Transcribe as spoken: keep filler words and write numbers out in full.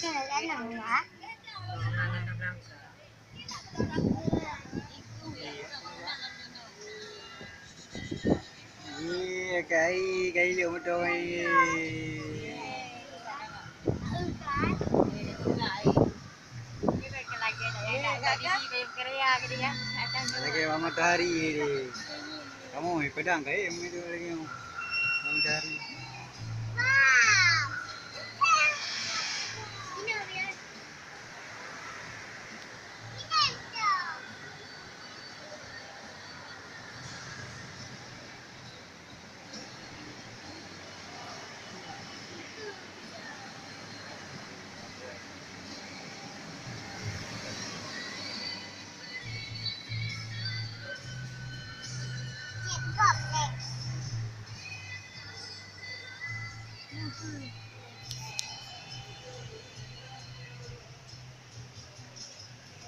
Iya, kai, kai lé motor. Lagi matahari ni. Kamu, eh, pedang kai, kamu itu lagi. Matahari.